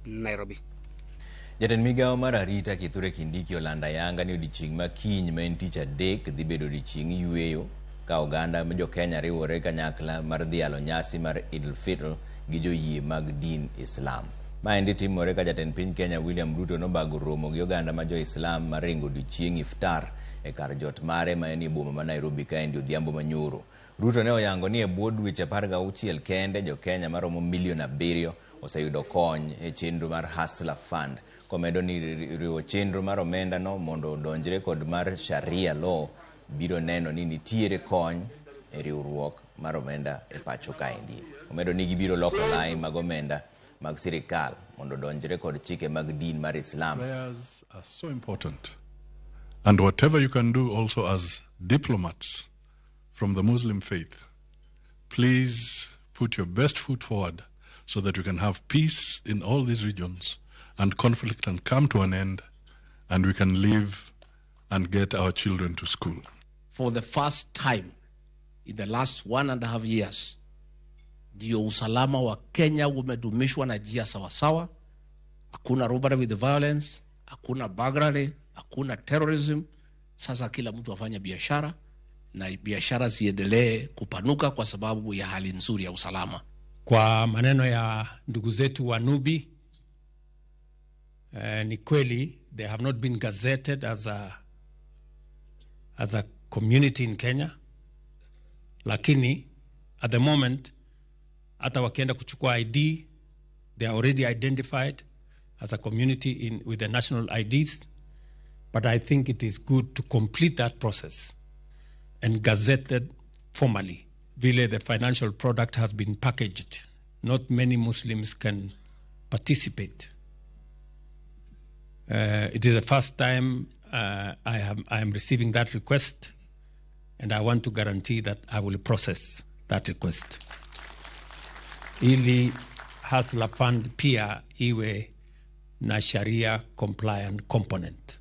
Nairobi. Jatend migawo mar arita Kithure Kindiki olando ayanga ni odiochieng' ma kiny ma en tich adek dhi bedo odiochieng' yueyo ka oganda jo Kenya riwore kanyakla mar dhialo nyasi mar Eid al-Fitr gi joyie mag din Islam. Maendi timore ka jatend piny Kenya William Ruto nobago romo gi oganda ma jo-Islam mar ringo odiochieng' iftar e kar jot mare ma en e boma ma Nairobi kaendi odhiambo manyoro. Ruto ne oyango ni e bwo dweche 16 kende jo Kenya maromo milion 7 oseyudo kony e chenro mar Hustler Fund, komedo ni riwo chenro mar omenda no mondo odonjre kod mar Sharia law biro neno ni nitiere kony e riwruok mar omenda e pacho kaendi. Omedo ni gibiro loko lai mag omenda mag sirikal mondo odonjre kod chike mag din mar Islam. Prayers are so important. And whatever you can do also as diplomats from the Muslim faith, please put your best foot forward so that we can have peace in all these regions and conflict can come to an end and we can live and get our children to school. For the first time in the last 1.5 years, ndio usalama wa Kenya umedumishwa na njia sawasawa. Hakuna robbery with violence, hakuna burglary, hakuna terrorism. Sasa kila mtu afanye biashara na biashara ziendelee kupanuka kwa sababu ya hali nzuri ya usalama. Kwa maneno ya ndugu zetu wa Nubi, ni kweli they have not been gazetted as a community in Kenya, lakini at the moment hata wakienda kuchukua ID, they are already identified as a community with the national IDs, but I think it is good to complete that process and gazette it formally. Vile the financial product has been packaged, not many Muslims can participate. It is the first time I am receiving that request, and I want to guarantee that I will process that request. Ili Hustler Fund pia iwe na Sharia compliant component.